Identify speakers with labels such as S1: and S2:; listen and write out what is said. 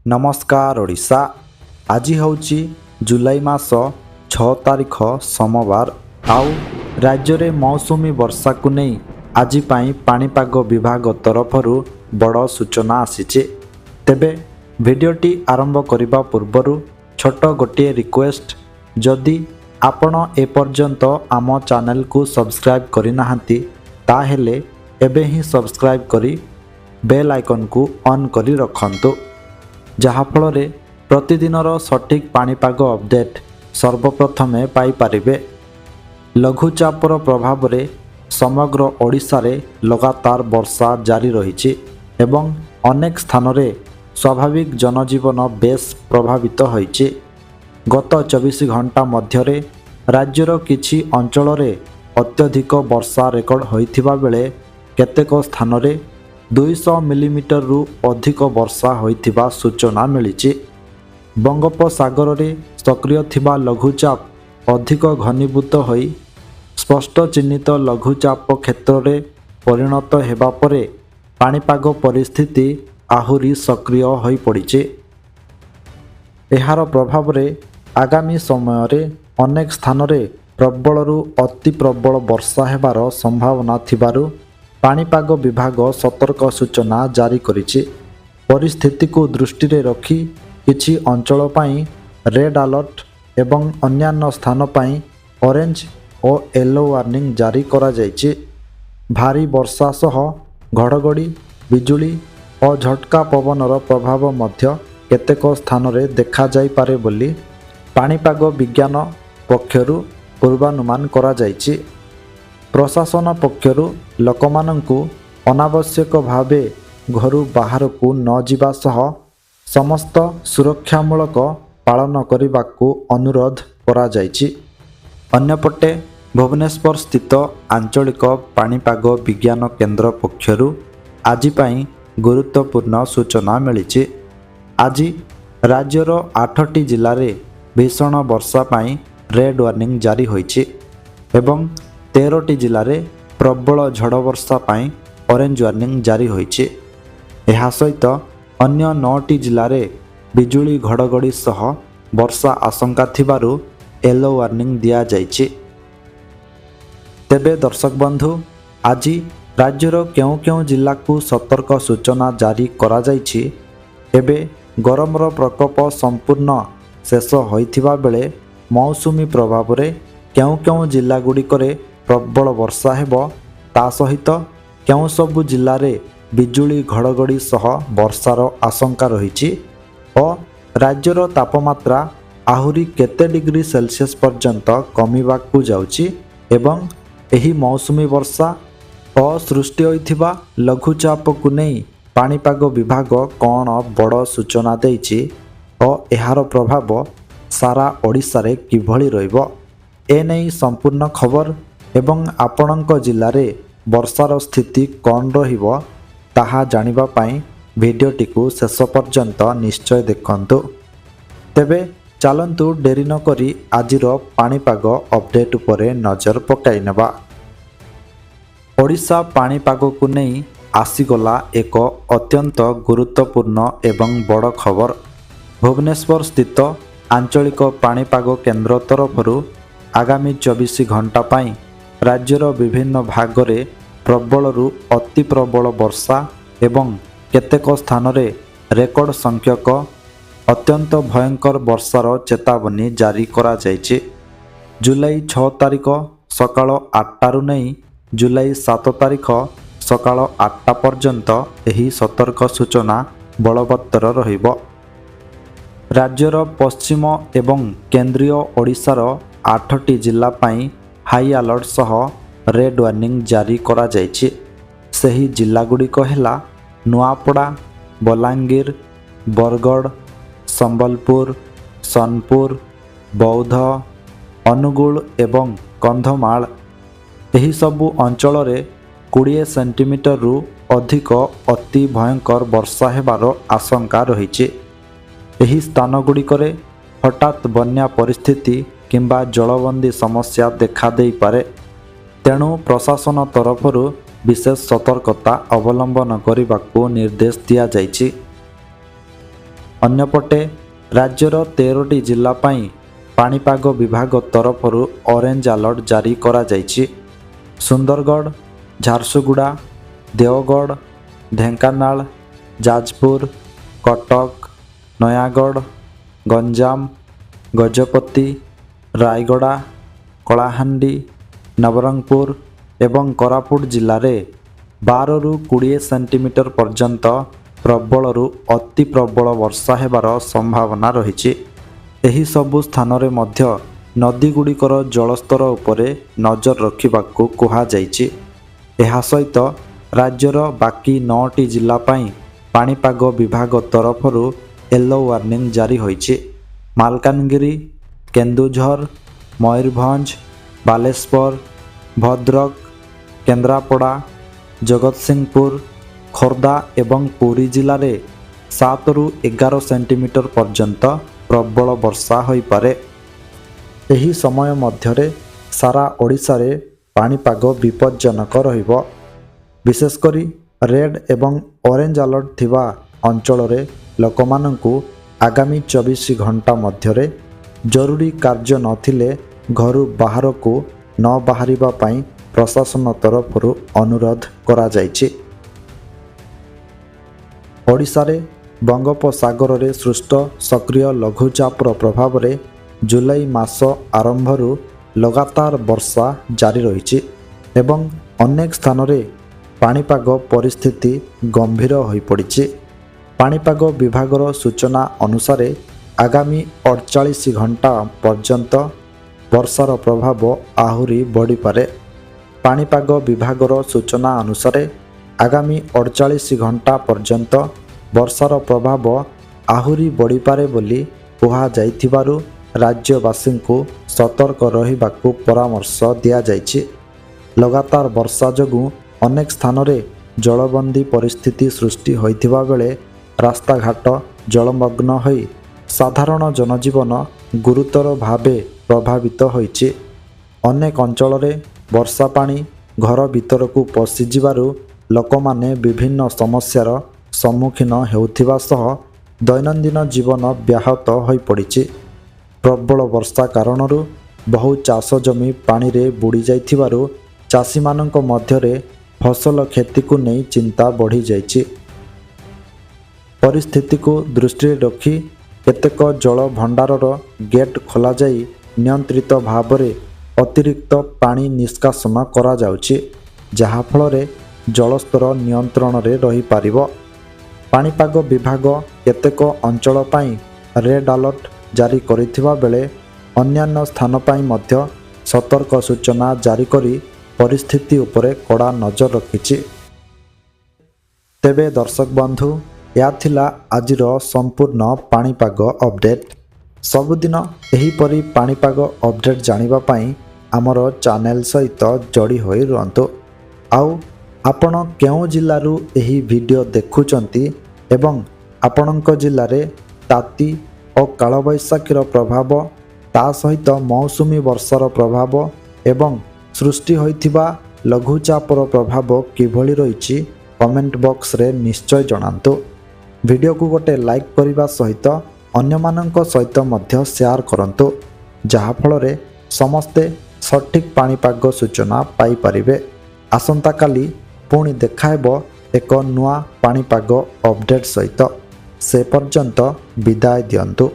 S1: ନମସ୍କାର ଓଡ଼ିଶା। ଆଜି ହେଉଛି ଜୁଲାଇ ମାସ 6 ତାରିଖ, ସୋମବାର। ଆଉ ରାଜ୍ୟରେ ମୌସୁମୀ ବର୍ଷାକୁ ନେଇ ଆଜି ପାଇଁ ପାଣିପାଗ ବିଭାଗ ତରଫରୁ ବଡ଼ ସୂଚନା ଆସିଛି। ତେବେ ଭିଡ଼ିଓଟି ଆରମ୍ଭ କରିବା ପୂର୍ବରୁ ଛୋଟ ଗୋଟିଏ ରିକ୍ୱେଷ୍ଟ, ଯଦି ଆପଣ ଏପର୍ଯ୍ୟନ୍ତ ଆମ ଚ୍ୟାନେଲକୁ ସବସ୍କ୍ରାଇବ୍ କରିନାହାନ୍ତି, ତାହେଲେ ଏବେ ହିଁ ସବସ୍କ୍ରାଇବ୍ କରି ବେଲ୍ ଆଇକନ୍କୁ ଅନ୍ କରି ରଖନ୍ତୁ, ଯାହାଫଳରେ ପ୍ରତିଦିନର ସଠିକ୍ ପାଣିପାଗ ଅପଡ଼େଟ୍ ସର୍ବପ୍ରଥମେ ପାଇପାରିବେ। ଲଘୁଚାପର ପ୍ରଭାବରେ ସମଗ୍ର ଓଡ଼ିଶାରେ ଲଗାତାର ବର୍ଷା ଜାରି ରହିଛି ଏବଂ ଅନେକ ସ୍ଥାନରେ ସ୍ୱାଭାବିକ ଜନଜୀବନ ବେଶ୍ ପ୍ରଭାବିତ ହୋଇଛି। ଗତ 24 ଘଣ୍ଟା ମଧ୍ୟରେ ରାଜ୍ୟର କିଛି ଅଞ୍ଚଳରେ ଅତ୍ୟଧିକ ବର୍ଷା ରେକର୍ଡ ହୋଇଥିବା ବେଳେ କେତେକ ସ୍ଥାନରେ 200 ମିଲିମିଟରରୁ ଅଧିକ ବର୍ଷା ହୋଇଥିବା ସୂଚନା ମିଳିଛି। ବଙ୍ଗୋପସାଗରରେ ସକ୍ରିୟ ଥିବା ଲଘୁଚାପ ଅଧିକ ଘନୀଭୂତ ହୋଇ ସ୍ପଷ୍ଟ ଚିହ୍ନିତ ଲଘୁଚାପ କ୍ଷେତ୍ରରେ ପରିଣତ ହେବା ପରେ ପାଣିପାଗ ପରିସ୍ଥିତି ଆହୁରି ସକ୍ରିୟ ହୋଇପଡ଼ିଛି। ଏହାର ପ୍ରଭାବରେ ଆଗାମୀ ସମୟରେ ଅନେକ ସ୍ଥାନରେ ପ୍ରବଳରୁ ଅତି ପ୍ରବଳ ବର୍ଷା ହେବାର ସମ୍ଭାବନା ଥିବାରୁ ପାଣିପାଗ ବିଭାଗ ସତର୍କ ସୂଚନା ଜାରି କରିଛି। ପରିସ୍ଥିତିକୁ ଦୃଷ୍ଟିରେ ରଖି କିଛି ଅଞ୍ଚଳ ପାଇଁ ରେଡ୍ ଆଲର୍ଟ ଏବଂ ଅନ୍ୟାନ୍ୟ ସ୍ଥାନ ପାଇଁ ଅରେଞ୍ଜ ଓ ୟେଲୋ ୱାର୍ଣ୍ଣିଂ ଜାରି କରାଯାଇଛି। ଭାରୀ ବର୍ଷା ସହ ଘଡ଼ଘଡ଼ି, ବିଜୁଳି ଓ ଝଟକା ପବନର ପ୍ରଭାବ ମଧ୍ୟ କେତେକ ସ୍ଥାନରେ ଦେଖାଯାଇପାରେ ବୋଲି ପାଣିପାଗ ବିଜ୍ଞାନ ପକ୍ଷରୁ ପୂର୍ବାନୁମାନ କରାଯାଇଛି। ପ୍ରଶାସନ ପକ୍ଷରୁ ଲୋକମାନଙ୍କୁ ଅନାବଶ୍ୟକ ଭାବେ ଘରୁ ବାହାରକୁ ନ ଯିବା ସହ ସମସ୍ତ ସୁରକ୍ଷାମୂଳକ ପାଳନ କରିବାକୁ ଅନୁରୋଧ କରାଯାଇଛି। ଅନ୍ୟପଟେ ଭୁବନେଶ୍ୱର ସ୍ଥିତ ଆଞ୍ଚଳିକ ପାଣିପାଗ ବିଜ୍ଞାନ କେନ୍ଦ୍ର ପକ୍ଷରୁ ଆଜି ପାଇଁ ଗୁରୁତ୍ୱପୂର୍ଣ୍ଣ ସୂଚନା ମିଳିଛି। ଆଜି ରାଜ୍ୟର ଆଠଟି ଜିଲ୍ଲାରେ ଭୀଷଣ ବର୍ଷା ପାଇଁ ରେଡ୍ ୱାର୍ଣ୍ଣିଂ ଜାରି ହୋଇଛି ଏବଂ 13ଟି ଜିଲ୍ଲାରେ ପ୍ରବଳ ଝଡ଼ ବର୍ଷା ପାଇଁ ଅରେଞ୍ଜ ୱାର୍ଣ୍ଣିଂ ଜାରି ହୋଇଛି। ଏହା ସହିତ ଅନ୍ୟ ନଅଟି ଜିଲ୍ଲାରେ ବିଜୁଳି ଘଡ଼ଘଡ଼ି ସହ ବର୍ଷା ଆଶଙ୍କା ଥିବାରୁ ୟେଲୋ ୱାର୍ଣ୍ଣିଂ ଦିଆଯାଇଛି। ତେବେ ଦର୍ଶକ ବନ୍ଧୁ, ଆଜି ରାଜ୍ୟର କେଉଁ କେଉଁ ଜିଲ୍ଲାକୁ ସତର୍କ ସୂଚନା ଜାରି କରାଯାଇଛି, ଏବେ ଗରମର ପ୍ରକୋପ ସମ୍ପୂର୍ଣ୍ଣ ଶେଷ ହୋଇଥିବା ବେଳେ ମୌସୁମୀ ପ୍ରଭାବରେ କେଉଁ କେଉଁ ଜିଲ୍ଲାଗୁଡ଼ିକରେ ପ୍ରବଳ ବର୍ଷା ହେବ, ତା ସହିତ କେଉଁ ସବୁ ଜିଲ୍ଲାରେ ବିଜୁଳି ଘଡ଼ଘଡ଼ି ସହ ବର୍ଷାର ଆଶଙ୍କା ରହିଛି ଓ ରାଜ୍ୟର ତାପମାତ୍ରା ଆହୁରି କେତେ ଡିଗ୍ରୀ ସେଲସିୟସ୍ ପର୍ଯ୍ୟନ୍ତ କମିବାକୁ ଯାଉଛି ଏବଂ ଏହି ମୌସୁମୀ ବର୍ଷା ଓ ସୃଷ୍ଟି ହୋଇଥିବା ଲଘୁଚାପକୁ ନେଇ ପାଣିପାଗ ବିଭାଗ କ'ଣ ବଡ଼ ସୂଚନା ଦେଇଛି ଓ ଏହାର ପ୍ରଭାବ ସାରା ଓଡ଼ିଶାରେ କିଭଳି ରହିବ, ଏନେଇ ସମ୍ପୂର୍ଣ୍ଣ ଖବର ଏବଂ ଆପଣଙ୍କ ଜିଲ୍ଲାରେ ବର୍ଷାର ସ୍ଥିତି କ'ଣ ରହିବ, ତାହା ଜାଣିବା ପାଇଁ ଭିଡ଼ିଓଟିକୁ ଶେଷ ପର୍ଯ୍ୟନ୍ତ ନିଶ୍ଚୟ ଦେଖନ୍ତୁ। ତେବେ ଚାଲନ୍ତୁ, ଡେରି ନକରି ଆଜିର ପାଣିପାଗ ଅପଡ଼େଟ୍ ଉପରେ ନଜର ପକାଇ ନେବା। ଓଡ଼ିଶା ପାଣିପାଗକୁ ନେଇ ଆସିଗଲା ଏକ ଅତ୍ୟନ୍ତ ଗୁରୁତ୍ୱପୂର୍ଣ୍ଣ ଏବଂ ବଡ଼ ଖବର। ଭୁବନେଶ୍ୱର ସ୍ଥିତ ଆଞ୍ଚଳିକ ପାଣିପାଗ କେନ୍ଦ୍ର ତରଫରୁ ଆଗାମୀ 24 ଘଣ୍ଟା ପାଇଁ ରାଜ୍ୟର ବିଭିନ୍ନ ଭାଗରେ ପ୍ରବଳରୁ ଅତି ପ୍ରବଳ ବର୍ଷା ଏବଂ କେତେକ ସ୍ଥାନରେ ରେକର୍ଡ ସଂଖ୍ୟକ ଅତ୍ୟନ୍ତ ଭୟଙ୍କର ବର୍ଷାର ଚେତାବନୀ ଜାରି କରାଯାଇଛି। ଜୁଲାଇ 6 ତାରିଖ ସକାଳ 8ଟାରୁ ନେଇ ଜୁଲାଇ 7 ତାରିଖ ସକାଳ 8ଟା ପର୍ଯ୍ୟନ୍ତ ଏହି ସତର୍କ ସୂଚନା ବଳବତ୍ତର ରହିବ। ରାଜ୍ୟର ପଶ୍ଚିମ ଏବଂ କେନ୍ଦ୍ରୀୟ ଓଡ଼ିଶାର ଆଠଟି ଜିଲ୍ଲା ପାଇଁ ହାଇ ଆଲର୍ଟ ସହ ରେଡ୍ ୱାର୍ଣ୍ଣିଂ ଜାରି କରାଯାଇଛି। ସେହି ଜିଲ୍ଲାଗୁଡ଼ିକ ହେଲା ନୂଆପଡ଼ା, ବଲାଙ୍ଗୀର, ବରଗଡ଼, ସମ୍ବଲପୁର, ସୋନପୁର, ବୌଦ୍ଧ, ଅନୁଗୁଳ ଏବଂ କନ୍ଧମାଳ। ଏହିସବୁ ଅଞ୍ଚଳରେ 20 ସେଣ୍ଟିମିଟରରୁ ଅଧିକ ଅତି ଭୟଙ୍କର ବର୍ଷା ହେବାର ଆଶଙ୍କା ରହିଛି। ଏହି ସ୍ଥାନଗୁଡ଼ିକରେ ହଠାତ୍ ବନ୍ୟା ପରିସ୍ଥିତି କିମ୍ବା ଜଳବନ୍ଦୀ ସମସ୍ୟା ଦେଖାଦେଇପାରେ। ତେଣୁ ପ୍ରଶାସନ ତରଫରୁ ବିଶେଷ ସତର୍କତା ଅବଲମ୍ବନ କରିବାକୁ ନିର୍ଦ୍ଦେଶ ଦିଆଯାଇଛି। ଅନ୍ୟପଟେ ରାଜ୍ୟର 13ଟି ଜିଲ୍ଲା ପାଇଁ ପାଣିପାଗ ବିଭାଗ ତରଫରୁ ଅରେଞ୍ଜ ଆଲର୍ଟ ଜାରି କରାଯାଇଛି। ସୁନ୍ଦରଗଡ଼, ଝାରସୁଗୁଡ଼ା, ଦେଓଗଡ଼, ଢେଙ୍କାନାଳ, ଯାଜପୁର, କଟକ, ନୟାଗଡ଼, ଗଞ୍ଜାମ, ଗଜପତି, ରାୟଗଡ଼ା, କଳାହାଣ୍ଡି, ନବରଙ୍ଗପୁର ଏବଂ କୋରାପୁଟ ଜିଲ୍ଲାରେ 12ରୁ 20 ସେଣ୍ଟିମିଟର ପର୍ଯ୍ୟନ୍ତ ପ୍ରବଳରୁ ଅତି ପ୍ରବଳ ବର୍ଷା ହେବାର ସମ୍ଭାବନା ରହିଛି। ଏହିସବୁ ସ୍ଥାନରେ ମଧ୍ୟ ନଦୀଗୁଡ଼ିକର ଜଳସ୍ତର ଉପରେ ନଜର ରଖିବାକୁ କୁହାଯାଇଛି। ଏହା ସହିତ ରାଜ୍ୟର ବାକି ନଅଟି ଜିଲ୍ଲା ପାଇଁ ପାଣିପାଗ ବିଭାଗ ତରଫରୁ ୟେଲୋ ୱାର୍ଣ୍ଣିଂ ଜାରି ହୋଇଛି। ମାଲକାନଗିରି, କେନ୍ଦୁଝର, ମୟୂରଭଞ୍ଜ, ବାଲେଶ୍ୱର, ଭଦ୍ରକ, କେନ୍ଦ୍ରାପଡ଼ା, ଜଗତସିଂହପୁର, ଖୋର୍ଦ୍ଧା ଏବଂ ପୁରୀ ଜିଲ୍ଲାରେ 7ରୁ 11 ସେଣ୍ଟିମିଟର ପର୍ଯ୍ୟନ୍ତ ପ୍ରବଳ ବର୍ଷା ହୋଇପାରେ। ଏହି ସମୟ ମଧ୍ୟରେ ସାରା ଓଡ଼ିଶାରେ ପାଣିପାଗ ବିପଜ୍ଜନକ ରହିବ। ବିଶେଷ କରି ରେଡ୍ ଏବଂ ଅରେଞ୍ଜ ଆଲର୍ଟ ଥିବା ଅଞ୍ଚଳରେ ଲୋକମାନଙ୍କୁ ଆଗାମୀ 24 ଘଣ୍ଟା ମଧ୍ୟରେ ଜରୁରୀ କାର୍ଯ୍ୟ ନଥିଲେ ଘରୁ ବାହାରକୁ ନ ବାହାରିବା ପାଇଁ ପ୍ରଶାସନ ତରଫରୁ ଅନୁରୋଧ କରାଯାଇଛି। ଓଡ଼ିଶାରେ ବଙ୍ଗୋପସାଗରରେ ସୃଷ୍ଟ ସକ୍ରିୟ ଲଘୁଚାପର ପ୍ରଭାବରେ ଜୁଲାଇ ମାସ ଆରମ୍ଭରୁ ଲଗାତାର ବର୍ଷା ଜାରି ରହିଛି ଏବଂ ଅନେକ ସ୍ଥାନରେ ପାଣିପାଗ ପରିସ୍ଥିତି ଗମ୍ଭୀର ହୋଇପଡ଼ିଛି। ପାଣିପାଗ ବିଭାଗର ସୂଚନା ଅନୁସାରେ ଆଗାମୀ 48 ଘଣ୍ଟା ପର୍ଯ୍ୟନ୍ତ ବର୍ଷାର ପ୍ରଭାବ ଆହୁରି ବଢ଼ିପାରେ। ପାଣିପାଗ ବିଭାଗର ସୂଚନା ଅନୁସାରେ ଆଗାମୀ 48 ଘଣ୍ଟା ପର୍ଯ୍ୟନ୍ତ ବର୍ଷାର ପ୍ରଭାବ ଆହୁରି ବଢ଼ିପାରେ ବୋଲି କୁହାଯାଇଥିବାରୁ ରାଜ୍ୟବାସୀଙ୍କୁ ସତର୍କ ରହିବାକୁ ପରାମର୍ଶ ଦିଆଯାଇଛି। ଲଗାତାର ବର୍ଷା ଯୋଗୁଁ ଅନେକ ସ୍ଥାନରେ ଜଳବନ୍ଦୀ ପରିସ୍ଥିତି ସୃଷ୍ଟି ହୋଇଥିବା ବେଳେ ରାସ୍ତାଘାଟ ଜଳମଗ୍ନ ହୋଇ ସାଧାରଣ ଜନଜୀବନ ଗୁରୁତର ଭାବେ ପ୍ରଭାବିତ ହୋଇଛି। ଅନେକ ଅଞ୍ଚଳରେ ବର୍ଷା ପାଣି ଘର ଭିତରକୁ ପଶିଯିବାରୁ ଲୋକମାନେ ବିଭିନ୍ନ ସମସ୍ୟାର ସମ୍ମୁଖୀନ ହେଉଥିବା ସହ ଦୈନନ୍ଦିନ ଜୀବନ ବ୍ୟାହତ ହୋଇପଡ଼ିଛି। ପ୍ରବଳ ବର୍ଷା କାରଣରୁ ବହୁ ଚାଷ ଜମି ପାଣିରେ ବୁଡ଼ି ଯାଇଥିବାରୁ ଚାଷୀମାନଙ୍କ ମଧ୍ୟରେ ଫସଲ କ୍ଷତିକୁ ନେଇ ଚିନ୍ତା ବଢ଼ିଯାଇଛି। ପରିସ୍ଥିତିକୁ ଦୃଷ୍ଟିରେ ରଖି କେତେକ ଜଳଭଣ୍ଡାରର ଗେଟ୍ ଖୋଲାଯାଇ ନିୟନ୍ତ୍ରିତ ଭାବରେ ଅତିରିକ୍ତ ପାଣି ନିଷ୍କାସନ କରାଯାଉଛି, ଯାହାଫଳରେ ଜଳସ୍ତର ନିୟନ୍ତ୍ରଣରେ ରହିପାରିବ। ପାଣିପାଗ ବିଭାଗ କେତେକ ଅଞ୍ଚଳ ପାଇଁ ରେଡ୍ ଆଲର୍ଟ ଜାରି କରିଥିବା ବେଳେ ଅନ୍ୟାନ୍ୟ ସ୍ଥାନ ପାଇଁ ମଧ୍ୟ ସତର୍କ ସୂଚନା ଜାରି କରି ପରିସ୍ଥିତି ଉପରେ କଡ଼ା ନଜର ରଖିଛି। ତେବେ ଦର୍ଶକ ବନ୍ଧୁ, ଏହା ଥିଲା ଆଜିର ସମ୍ପୂର୍ଣ୍ଣ ପାଣିପାଗ ଅପଡେଟ୍। ସବୁଦିନ ଏହିପରି ପାଣିପାଗ ଅପଡେଟ୍ ଜାଣିବା ପାଇଁ ଆମର ଚ୍ୟାନେଲ୍ ସହିତ ଯୋଡ଼ି ହୋଇ ରୁହନ୍ତୁ। ଆଉ ଆପଣ କେଉଁ ଜିଲ୍ଲାରୁ ଏହି ଭିଡ଼ିଓ ଦେଖୁଛନ୍ତି ଏବଂ ଆପଣଙ୍କ ଜିଲ୍ଲାରେ ତାତି ଓ କାଳବୈଶାଖୀର ପ୍ରଭାବ, ତା ସହିତ ମୌସୁମୀ ବର୍ଷାର ପ୍ରଭାବ ଏବଂ ସୃଷ୍ଟି ହୋଇଥିବା ଲଘୁଚାପର ପ୍ରଭାବ କିଭଳି ରହିଛି, କମେଣ୍ଟ ବକ୍ସରେ ନିଶ୍ଚୟ ଜଣାନ୍ତୁ। ଭିଡ଼ିଓକୁ ଗୋଟେ ଲାଇକ୍ କରିବା ସହିତ ଅନ୍ୟମାନଙ୍କ ସହିତ ମଧ୍ୟ ସେୟାର କରନ୍ତୁ, ଯାହାଫଳରେ ସମସ୍ତେ ସଠିକ୍ ପାଣିପାଗ ସୂଚନା ପାଇପାରିବେ। ଆସନ୍ତାକାଲି ପୁଣି ଦେଖାହେବ ଏକ ନୂଆ ପାଣିପାଗ ଅପଡେଟ୍ ସହିତ। ସେ ପର୍ଯ୍ୟନ୍ତ ବିଦାୟ ଦିଅନ୍ତୁ।